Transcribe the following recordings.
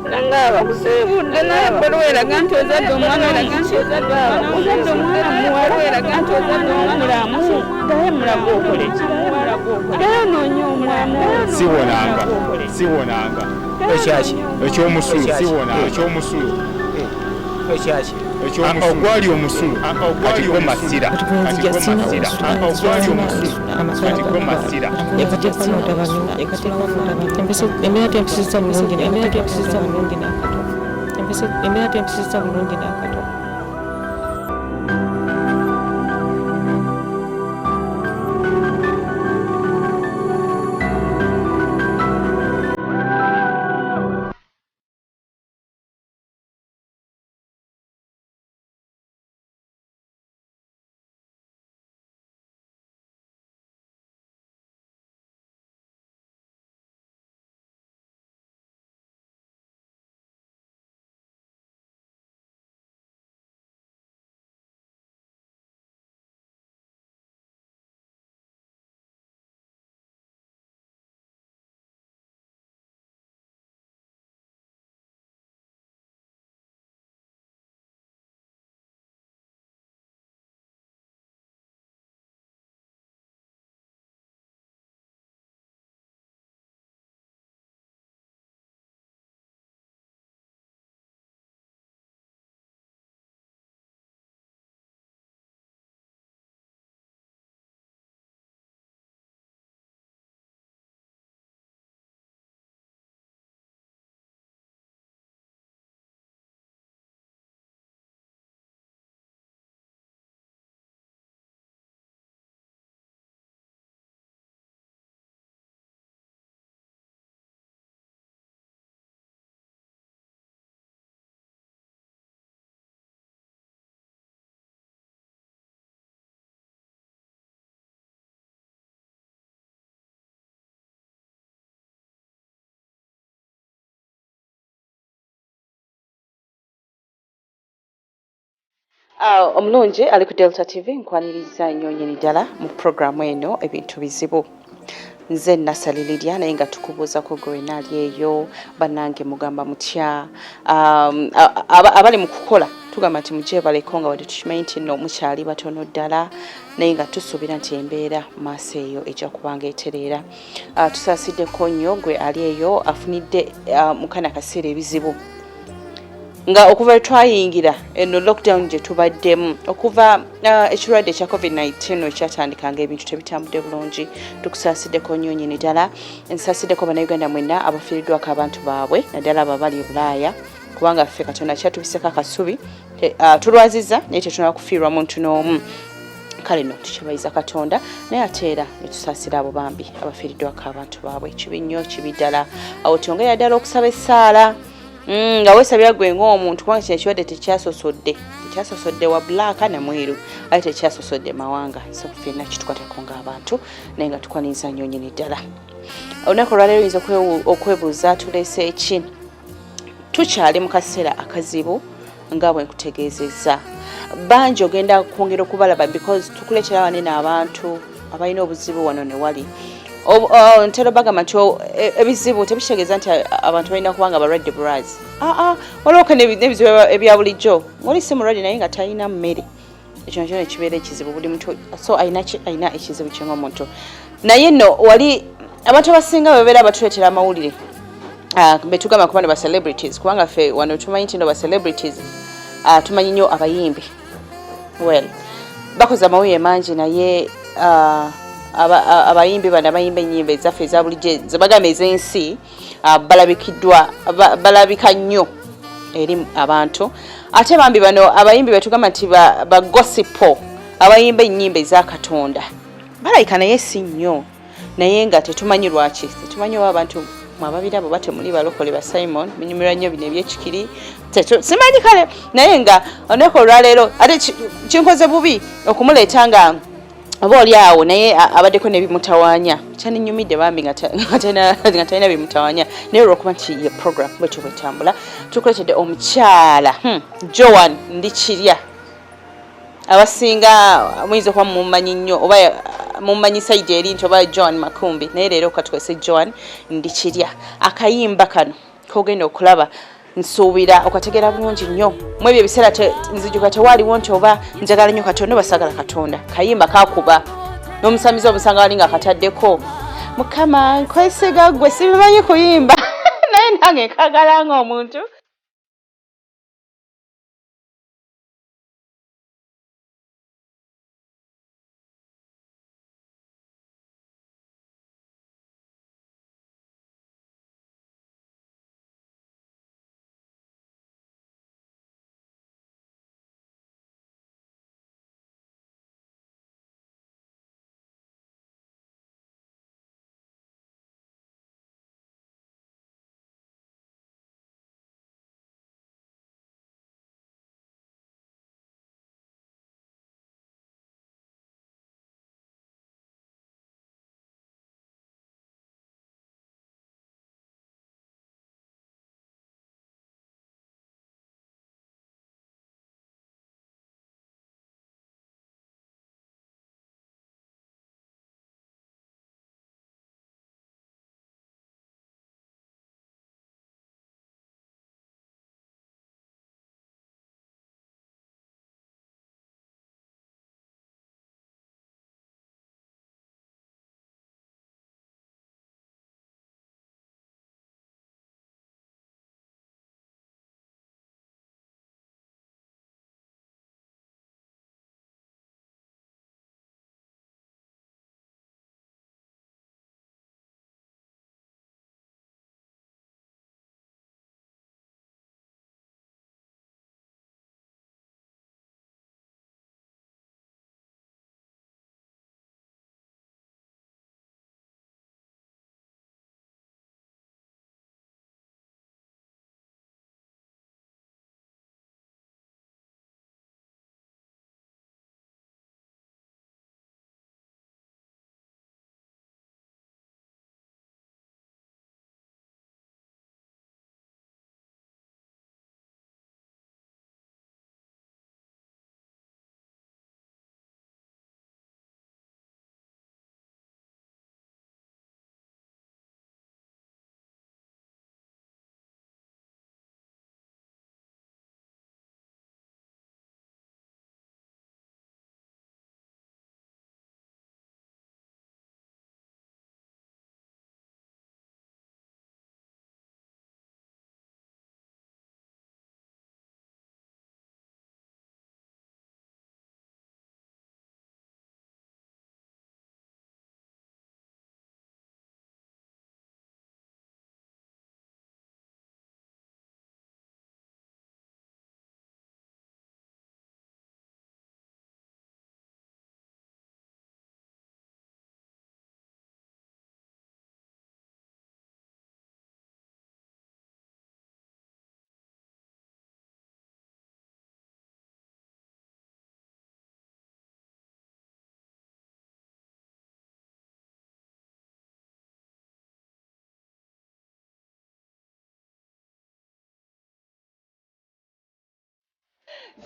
Era nga bakusiibudde naye ebbaluwa eraga nti ozadde omwana omuki, ozadde omwana muwala, eraga nti ozadde omwana mulamu. Ddayo emulago okole ki? Ddayo onoonye omwana. Siwonanga, siwonanga. Ekyaki? Ekyomusulo, siwonanga. Ekyomusulo. Ekyaki? Ekyomusulo. Ogwali omusulo. Kati gwe masira. Kati gwe masira. Ogwali omusulo. Kati gwe masira. Embeera tempisizza bulungi, embeera tempisizza bulungi n'akato, embeera tempisizza bulungi n'akato. Omulungi ali ku Delta TV, nkwaniriza nnyo nnyini ddala mu puroguramu eno Ebintu Bizibu. Nze Nasali Lydia, naye nga tukubuuzako gwe wena ali eyo, bannange mugamba mutya? Abali mu kukola tugamba nti mugyebaleko, nga wadde tukimanyi nti nno mukyali batono ddala, naye nga tusuubira nti embeera maaso eyo ejja kuba nga etereera. Tusaasiddeko nnyo gwe ali eyo afunidde mu kana akaseera ebizibu, nga okuva lwe twayingira eno lockdown gye tubaddemu, okuva ekirwadde ekya COVID-19 ekyatandika, nga ebintu tebitambudde bulungi. Tukusaasiddeko nnyo nnyini ddala. Nsaasiddeko Bannayuganda mwenna abafiiriddwako abantu baabwe, naddala abo abali e Bulaaya, kubanga ffe Katonda kyatubiseko akasubi, tulwaziza naye tetunaba kufiirwa muntu n'omu. Kale no tukyebayiza Katonda, naye ate era netusaasira abo bambi abafiiriddwako abantu baabwe. Kibi nnyo, kibi ddala. Awo tyongerera ddala okusaba essaala, nga weesabira gwe ng'omuntu, kubanga kino ekirwadde tekyasosodde, tekyasosodde wa black na mweru, ate tekyasosodde mawanga, so ffenna kitukwatako ng'abantu. Naye nga tukwaniriza nnyo nnyini ddala. Olunaku olwaleero oyinza okwebuuza tuleese ki? Tukyali mu kaseera akazibu nga bwe nkutegeezezza. Bangi ogenda kwongera okubalaba because tukuleetera wanene abantu abalina obuzibu wano ne wali. Ntera bagamba nti ebizibu tebitegeeza nti abantu balina kuba nga balwadde bulwazi. Aa, waliwo ko n'ebizibu ebya bulijjo, ng'oli si mulwadde naye nga talina mmere, ekyo nakyo nekibeera ekizibu. Buli muntu so alina ekizibu kye ng'omuntu. Naye nno wali abantu abasinga babeera batuleetera amawulire betugamba kuba ne ba celebrities, kubanga ffe wano tumanyi nti no ba celebrities, tumanyi nnyo abayimbi. Well, bakoze amawulire mangi, naye abayimbi bano abayimba ennyimba ezaffe eza bulijjo zebagamba ez'ensi, balabikiddwa, balabika nnyo eri abantu. Ate bambi bano abayimbi betugamba nti ba gospel, abayimba ennyimba eza Katonda, balabika naye si nnyo, naye nga tetumanyi lwaki. Tetumanyi oba abantu mwababirabo oba temuli balokole ba Simon, munyumirwa nnyo bino ebyekikiri, simanyi. Kale naye nga olunaku olwaleero ate kinkoze bubi okumuleeta nga oba oli awo, naye abaddeko n'ebimutawaanya. Kyaninyumidde bambi nga talina bimutawaanya, naye olwokuba nti ye program bwetyo bwetambula, tukuleetedde omukyala Joan Ndikirya. Abasinga muyinza okuba mumumanyi nnyo oba mumanyi side eri nti oba Joan Makumbi, naye leero katukozese Joan Ndikirya. Akayimba kano kogenda okulaba. Nsuubira okategeera bulungi nnyo. Mu ebyo ebiseera nzijuka tewaaliwo nti oba njagala nnyo Katonda oba saagala Katonda. Kayimba kakuba n'omusamize omusanga wali nga kataddeko Mukama nkwesiga ggwe, sibimanyi kuyimba naye nange nkagala ng'omuntu.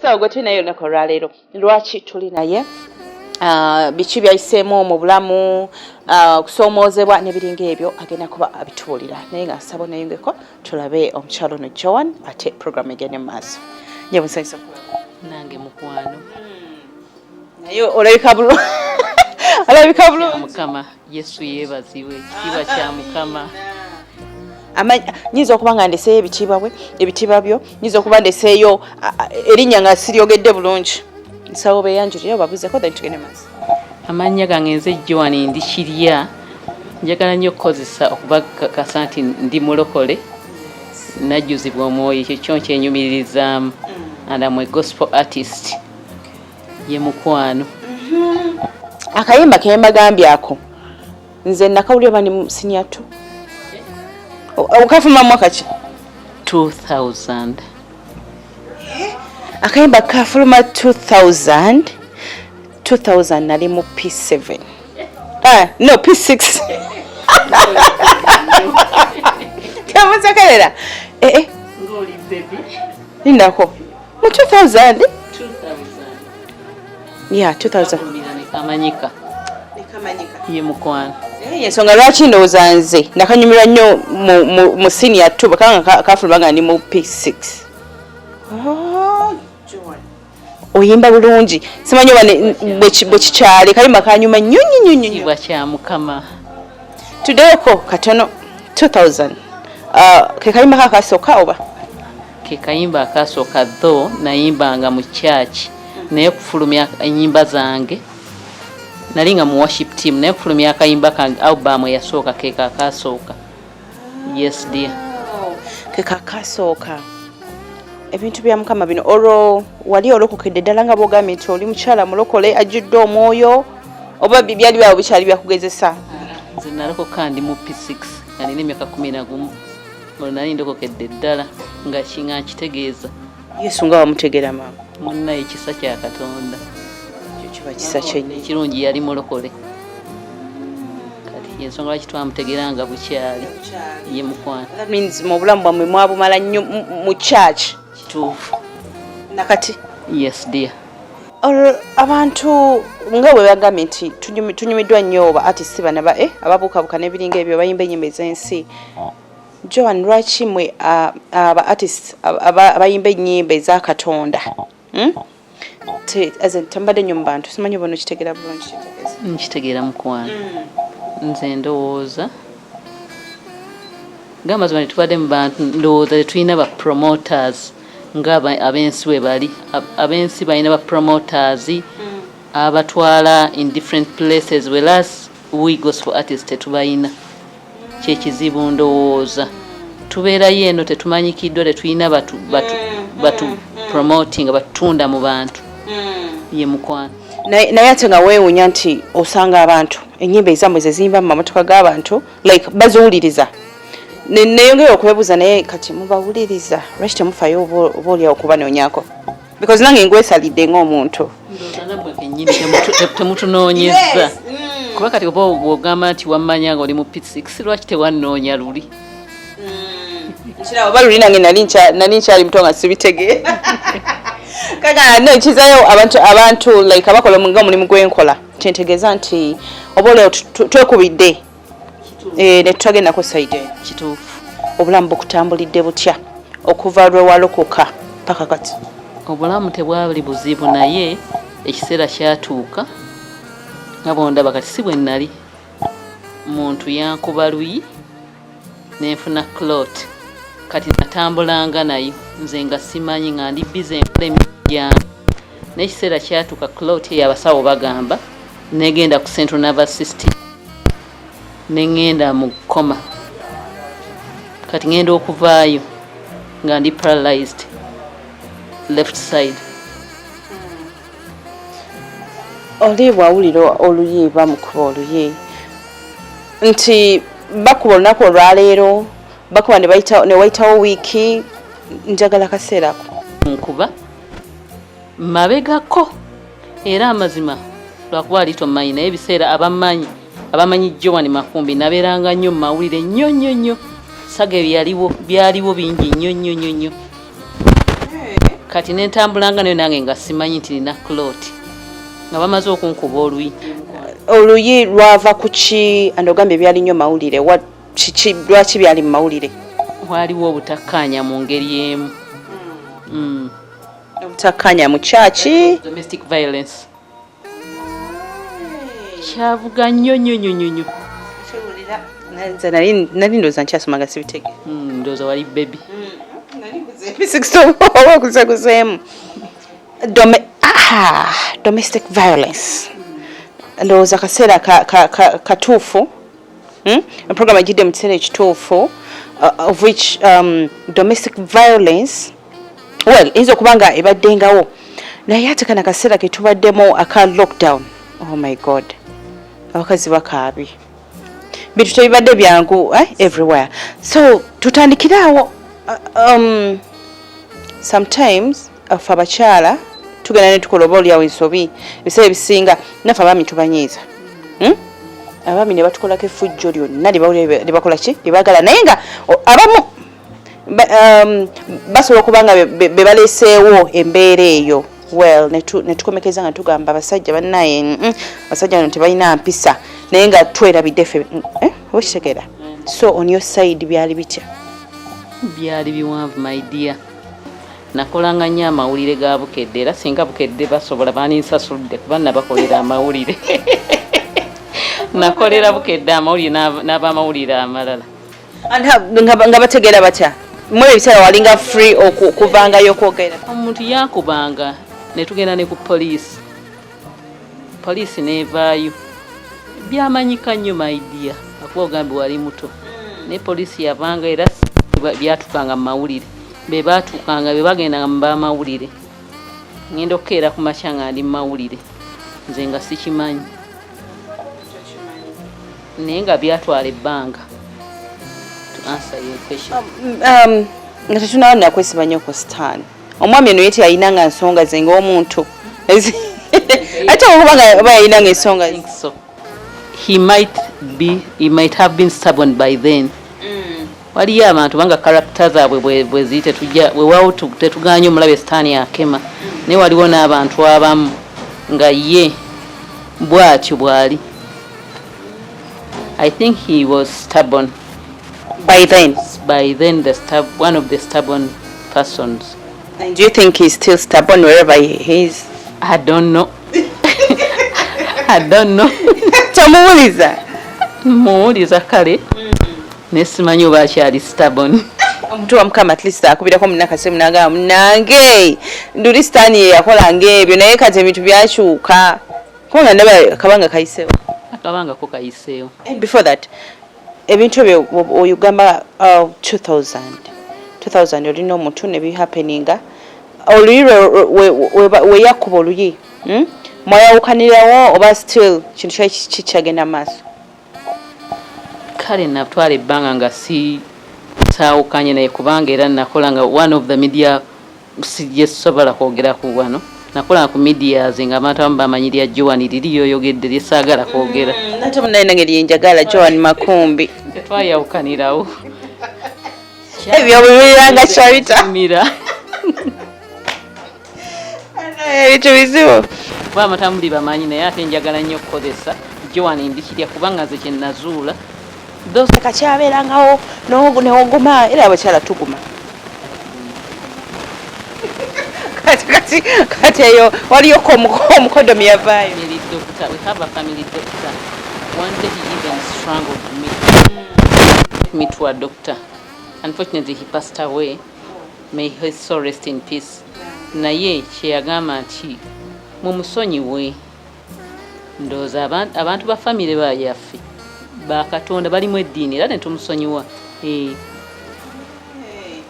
So gwe tuli naye olunaku olwaleero, lwaki tuli naye? Biki byayiseemu mu bulamu, okusoomoozebwa n'ebiringa ebyo agenda kuba abitubuulira, naye nga nsaba oneyungeko tulabe omukyalo ono Joan, ate program egende mu maaso. Nje musanyusa okulaba. Nange mukwano. Naye olabika bulungi. Olabika bulungi. Mukama Yesu yeebazibwe, ekitiibwa kya Mukama. Nyinza okuba nga ndeseeyo ebitiibwa bwe ebitiibwa byo, nyinza okuba ndeseeyo erinnya nga siryogedde bulungi. Nsaba obeeyanjulire obabuuzeeko then tugende maaso. Amannya gange nze Joan Ndikirya. Njagala nnyo okukozesa okubakakasa nti ndi mulokole, najjuzibwa omwoyo, ekyo kyo nkyenyumiririzaamu. And I'm a gospel artist. Ye mukwano. Akayimba ke mbagambye ako nze nakawulira oba ndi mu senior 2. Okafuma mwaka ki? 2000. Akayimba kafuluma 2000. 2000 nali mu P7. No, P6. Temusekerera. Ng'oli baby. Lindako. Mu 2000? 2000. Yeah, 2000. Kamanyika. Nekamanyika. Ye mukwano. Ensonga lwaki ndowooza nze nakanyumirwa nnyo mu senior 2, bakanga kafuluma nga ndi mu P6. Oh, Joan, oyimba bulungi. Simanyi oba bwe kikyali, kayimba kanyuma nnyo nnyo nnyo nnyo. Kitiibwa kya Mukama. Tuddeyoko katono, 2000, ke kayimba kakasooka oba? Ke kayimba akasooka, though nayimbanga mu church, naye okufulumya enyimba zange nali nga mu worship team, naye okufulumya akayimba kange, album eyasooka, ke kakasooka. Yes dear. Ke kakasooka. Ebintu bya Mukama bino. Olwo wali olokokedde ddala nga bwogambye nti oli mukyala mulokole ajjudde omwoyo, oba byali byawo bikyali byakugezesa? Nze nalokoka ndi mu P6, nga nina emyaka 11. Olwo nali ndokokedde ddala nga kinga nkitegeeza. Yesu nga wamutegeera mangu? Munnaye, ekisa kya Katonda. Ekyo kiba kisa kyennyini. Ekirungi yali mulokole. Kati ensonga lwaki twamutegeera nga bukyali ye mukwano. That means mu bulamu bwammwe mwabumala nnyo mu church. Kituufu. Nakati? Yes dear. Olwo abantu nga bwe bagambye nti tunyumiddwa nnyo ba artist bana ba ababuukabuuka n'ebiringa ebyo, bayimba ennyimba ez'ensi. Joan, lwaki mwe aba artist abayimba ennyimba eza Katonda, As in, tambadde nnyo mu bantu? Simanyi oba onokitegeera bulungi kitegeeza. Nkitegeera mukwano. Nze ndowooza ng'amazima tetubadde mu bantu, ndowooza tetulina ba promoters nga ab'ensi bwe bali. Ab'ensi balina ba promoters abatwala in different places, whereas we gospel artists tetubalina. Kyekizibu ndowooza. Tubeerayo eno tetumanyikiddwa, tetulina batu promoting, batutunda mu bantu. Ye mukwano. Naye ate nga weewuunya nti osanga abantu ennyimba ezammwe ze ziyimba mu mamotoka g'abantu, like baziwuliriza. Neyongera okwebuuza, naye kati mubawuliriza, lwaki temufayo oba oliawo okubanoonyako? Because nange ngwesalidde ng'omuntu. Ndowooza nammwe kennyini temutunoonyezza, kuba kati oba bw'ogamba nti wammanya nga oli mu P6, lwaki tewannoonya luli? Kiraba oba luli nange nali nkyali muto nga sibitegeera. Kaka no kizayo abantu like abakola nga omulimu gwenkola, kyentegeeza nti oba oliawo twekubidde ne tutagendako side eno. Kituufu. Obulamu bukutambulidde butya okuva lwe walokoka paka kati? Obulamu tebwali buzibu, naye ekiseera kyatuuka nga bwondaba kati si bwe nali. Muntu yankuba luyi nenfuna clot. Kati natambulanga nayo nze nga simanyi, nga ndi busy nkola emirimu gyange, naye ekiseera kyatuuka clot eyo abasawo bagamba negenda ku central nervous system, neŋŋenda mu coma. Kati ŋŋenda okuvaayo nga ndi paralyzed left side. Oli bwawulira oluyi bamukuba oluyi nti bakuba olunaku olwaleero, bakuba ne wayitawo wiiki, njagala kaseerako. Nkuba mabegako era amazima lwakuba ali tomanyi, naye ebiseera abamanyi abamanyi Joan Makumbi, nabeeranga nnyo mu mawulire nnyo nnyo nnyo. Saga ebyaliwo byaliwo bingi nnyo nnyo nnyo nnyo. Kati nentambulanga nayo nange nga simanyi nti nina clot, nga bamaze okunkuba oluyi. Oluyi lwava ku ki? And ogambye byali nnyo mawulire. Kiki, lwaki byali mu mawulire? Waliwo obutakkaanya mu ngeri emu. Obutakkaanya mu kyaki? Domestic violence kyavuga nnyo nnyo nnyo nnyo nnyo. Nze nali ndowooza nkyasoma nga sibitegeera. Ndowooza wali baby. Oba okuzeguzeemu. Domestic violence, ndowooza kaseera katuufu, Program ejjidde mu kiseera ekituufu, of which domestic violence, well, eyinza okuba nga ebaddengawo, naye ate kana kaseera ke tubaddemu aka lockdown, oh my God, abakazi bakaabye, bintu tebibadde byangu, everywhere. So tutandikire awo. Sometimes afe abakyala tugenda ne tukola oba oliawo ensobi, ebiseera ebisinga naffe abaami tubanyiiza, Abaami ne batukolako effujjo lyonna lye bakola ki lyebaagala, naye nga abamu basobola okuba nga be baleeseewo embeera eyo. Well, ne tukomekeza nga tugamba abasajja bannaye, abasajja bano tebalina mpisa. Naye nga twerabidde ffe, eh, okitegeera? So on your side byali bitya? Byali biwanvu, my dear. Nakolanga nnyo amawulire ga Bukedde, era singa Bukedde basobola baninsasuludde, kuba nabakolera amawulire. Nakolera Bukedde amawulire n'abamawulire amalala. And nga bategeera batya? Mwe ebiseera walinga free okuvangayo okwogera? Omuntu yakubanga ne tugenda ne ku poliisi, poliisi nevaayo. Byamanyika nnyo, my dear, akuba ogambe wali muto, naye poliisi yavanga era byatukanga mu mawulire. Be batuukanga, be bagendanga mu bamawulire. Ngenda okukeera ku makya nga ndi mu mawulire, nze nga sikimanyi, naye nga byatwala ebbanga to answer your question. Nga tetunawa nakwesiba nnyo ku stan, omwami eno ye teyayinanga nsonga ze ng'omuntu? Ate okuba nga oba yayinanga ensonga ze? Think so. He might have been stubborn by then. Waliyo abantu banga character zaabwe bwe ziri, tetujja weewaawo tetuganye omulabe sitaani akema, naye waliwo n'abantu abamu nga ye bw'atyo bw'ali. I think he was stubborn by then. By then, one of the stubborn persons. And do you think he's still stubborn wherever he is? I don't know, I don't know. Tomuwuliza? Muwuliza kale, naye simanyi oba akyali stubborn. Omuntu wa Mukama at least akubirako munakasimu nagamba, "Munange, nduli sitaani ye yakolanga ebyo, naye kati ebintu byakyuka," kubanga ndaba kabanga kayiseewo. Akabanga ko kayiseewo. And before that, ebintu ebyo oyugamba 2000 2000 olina omuntu ne bihappeninga, oluyi we yakuba oluyi, Mwayawukanirawo oba still kintu kyali kikyagenda mu maaso? Kale natwala ebbanga nga si saawukanye naye, kubanga era nakola nga one of the media, sisobola kwogera ku wano, nakola ku medias nga abantu abamu bamanyi lya Joan liri yoyogedde lyesaagala kwogera. Nate munaye nange lyenjagala, Joan Makumbi. Tetwayawukanirawo. Ebyo biwuliranga kyabita. Mira. Ebintu bizibu. Kuba amatambuli bamanyi, naye ate njagala nnyo okukozesa Joan ndikirya, kubanga nze kye nazuula those Kakyabeerangawo newoguma, era abakyala tuguma. Kati eyo waliyoko omukodomi yavaayo. Family doctor, we have a family doctor. One day he even strangled me, took me to a doctor. Unfortunately he passed away, may his soul rest in peace. Naye kyeyagamba nti mumusonyiwe. Ndowooza abantu ba famire bayaffe bakatonda balimu eddiini, era netumusonyiwa. Eh.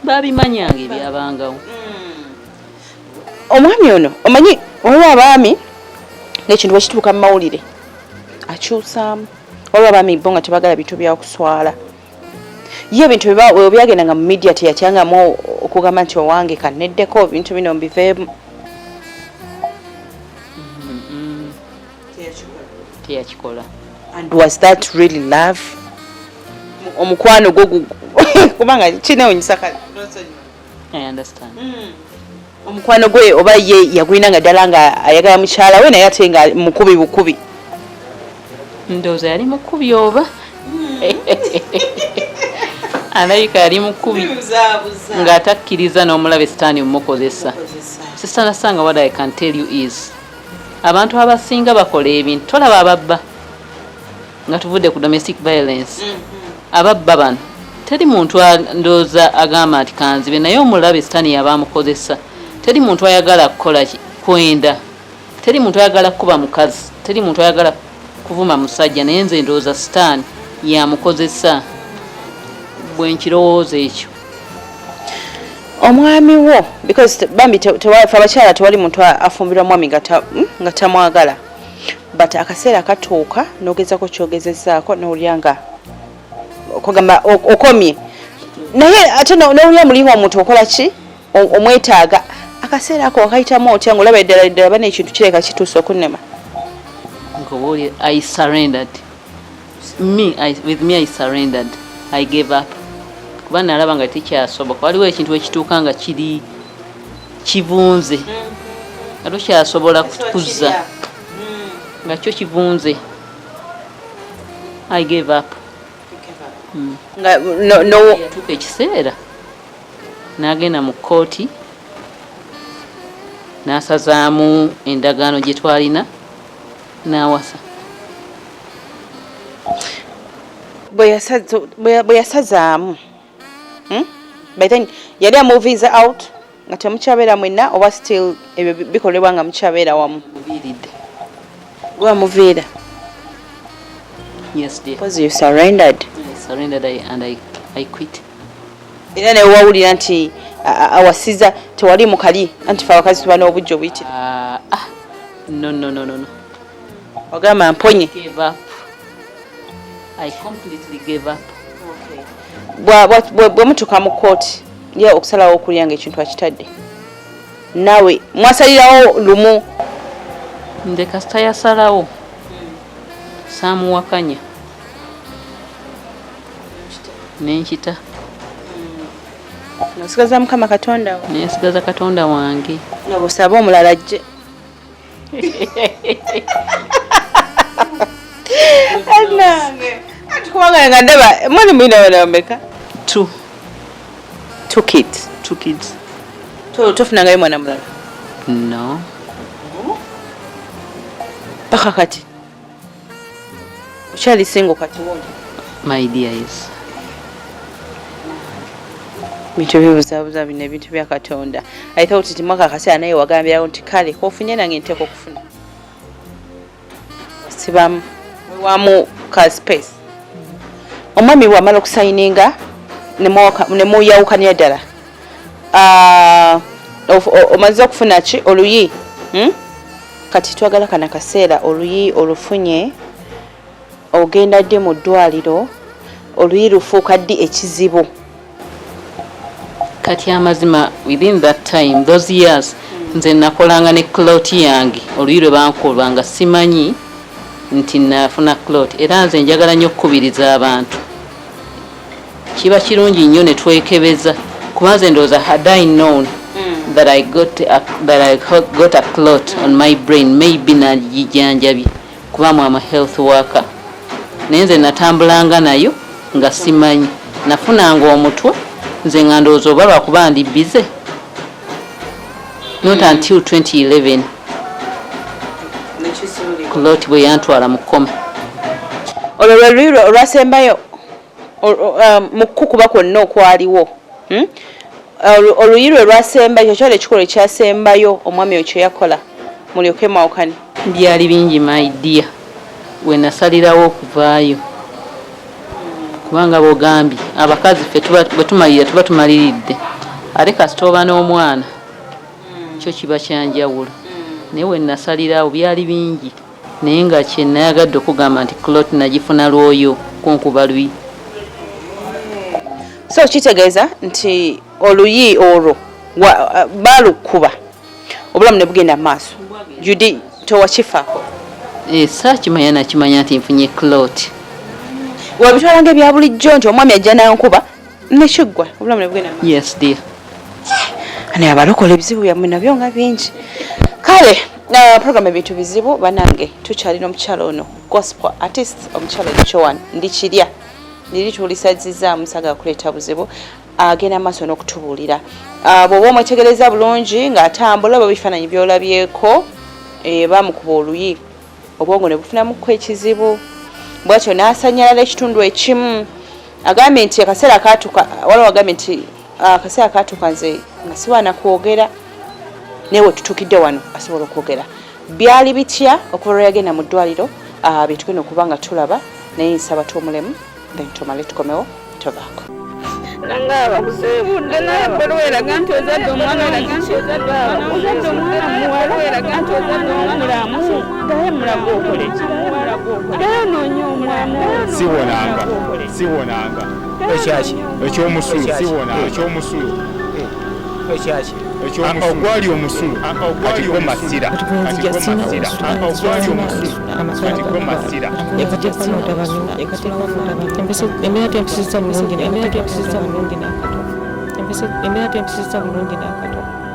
Babimanyanga ebyabangawo. Omwami ono, omanyi waliwo abaami ngaekintu bwekituuka mu mawulire akyusaamu. Waliwo abaami bo nga tebagala bintu byakuswala. Ye ebintu bwe byagendanga mu media, teyatyangamu okugamba nti, "Owange, kaneddeko ebintu bino mbiveemu"? Teyakikola. And was that really love? Omukwano gwo kubanga kinewunyisa kale. I understand. Omukwano gwe oba ye yagwina nga ddala nga ayagala mukyala we, naye ate nga mukubi bukubi? Ndowooza yali mukubi, oba alabika yali mukubi ng'atakkiriza n'omulabe sitaani omukozesa. Sister Nasanga, what I can tell you is abantu abasinga bakola ebintu, tolaba ababba, nga tuvudde ku domestic violence, ababba bano, teri muntu ndowooza agamba nti kanzibe, naye omulabe sitaani yaba amukozesa. Teri muntu ayagala kukola kwenda, teri muntu ayagala kukuba mukazi, teri muntu ayagala kuvuma musajja, naye nze ndowooza sitaani yamukozesa, bwe nkirowooza ekyo. Omwami wo, because bambi fe abakyala tewali muntu afumbirwa mwami nga tamwagala, but akaseera katuuka n'ogezako kyogezezaako n'owulira nga okugamba okomye, naye ate n'owulira mulimu omuntu okola ki, omwetaaga. Akaseera ako wakayitamu otya ngaolaba eddala ddala bana ekintu kireka kituuse okunnema? Nkubuulire, I surrendered. With me, I surrendered, I gave up, kuba nalaba nga tekyasoboka. Waliwo ekintu ekituuka nga kiri kivunze, nga tokyasobola kuzza, nga kyo kivunze. I gave up. Nga no, no, Yatuuka ekiseera n'agenda mu kkooti n'asazaamu endagaano gye twalina n'awasa. Bwe yasazaamu, By then yali amovinze out nga temukyabeera mwenna, oba still ebyo bikolebwa nga mukyabeera wamu? Muviiridde. Gwamuviira? Yes, dear. Because you surrendered. I surrendered and I quit. Era ne wawulira nti awasiza, tewali mukali anti fe abakazi tuba n'obujja obuyitira? Ah, ah. No, no, no, no, no. Ogamba mponye. Gave up. I completely gave up. Bwe mutuuka mu kooti, ye okusalawo okulya nga ekintu akitadde, naawe mwasalirawo lumu? Nze kasita yasalawo, saamuwakanya, nenkita. Nosigaza Mukama Katonda wo. Nensigaza Katonda wange. Nga bwosaba omulala ajje. Nange ati kubanga nga ndaba mwali mulina bana bameka? Two. Two kids? Two kids. Tofunangayo mwana mulala? No. Paka kati okyali single kati woli? My dear, yes. Bintu bibuzaabuza bino ebintu bya Katonda. I thought nti mwaka akaseera naye wagambirawo nti kale kofunye nange nteeka okufuna, sibamu wewamu ka space. Omwami bwamala okusayininga nemuyawukanira ddala, omaze okufuna ki oluyi, Kati twagala kana kaseera oluyi olufunye, ogenda ddi mu ddwaliro? Oluyi lufuuka ddi ekizibu? Kati amazima, within that time, those years, nze nakolanga ne clot yange. Oluyi lwe bankuba nga simanyi nti nafuna clot. Era nze njagala nnyo okukubiriza abantu, kiba kirungi nnyo ne twekebeza, kuba nze ndowooza had I known that I got a clot on my brain, maybe nagijanjabye, kuba I'm a health worker. Naye nze natambulanga nayo nga simanyi. Nafunanga omutwe, nze nga ndowooza oba lwakuba ndi busy, not until 2011 clot bwe yantwala mu coma. Olwo lwe luyi olwasembayo mu kukuba kwonna okwaliwo, Oluyi lwe lwasembayo, kyo kyali ekikolwa ekyasembayo omwami oyo kye yakola mulyoke mwawukane? Byali bingi, my dear. We nasalirawo okuvaayo, kubanga bwogambye abakazi ffe bwe tumalira tuba tumaliridde, ate kasita oba n'omwana kyo kiba kyanjawulo. Naye we nasalirawo byali bingi, naye nga kye nayagadde okugamba nti clot nagifuna lwoyo kunkuba lwi. So kitegeeza nti oluyi olwo baalukuba, obulamu ne bugenda mu maaso, Judy towakifaako? Eh, saakimanya, nakimanya nti nfunye clot. Wabitwala nga ebya bulijjo nti omwami ajja nankuba nekiggwa, obulamu ne bugenda mu maaso? Yes, dear. Naye abalokola ebizibu byammwe nabyo nga bingi. Kale program Ebintu Bizibu, banange, tukyalina omukyalo ono, gospel artist, omukyalo Joan Ndikirya. Liri tulisazizaamu, saagala kuleeta buzibu. Agenda maaso n'okutubuulira. Bw'oba omwetegereza bulungi ng'atambula oba ebifaananyi by'olabyeko, bamukuba oluyi, obwongo ne bufunamuko ekizibu, bwatyo n'asanyalala ekitundu ekimu. Agambye nti akaseera katuuka, waliwo agambye nti akaseera katuuka nze nga siwaana kwogera, naye we tutuukidde wano asobola okwogera. Byali bitya okuva lwe yagenda mu ddwaliro, byetugenda okuba nga tulaba, naye nsaba tuwumulemu, then tumale tukomewo. Tovaako. Nga bakusiibudde, naye ebbaluwa eraga nti ozadde omwana, ozadde omwana muwala, eraga nti ozadde omulamu. Gaye mulaga okole ki? Gaye onoonya omwana. Siwonanga, siwonanga. Ekyaki? Ekyomusulo, siwonanga ekyomusulo. Ekyaki? Ogwali omusulo kati gwo masira, kati gwo masira. Ogwali omusulo kati gwo masira. Embeera tempisizza bulungi, embeera tempisizza bulungi n'akatono. Embeera tempisizza bulungi n'akatono.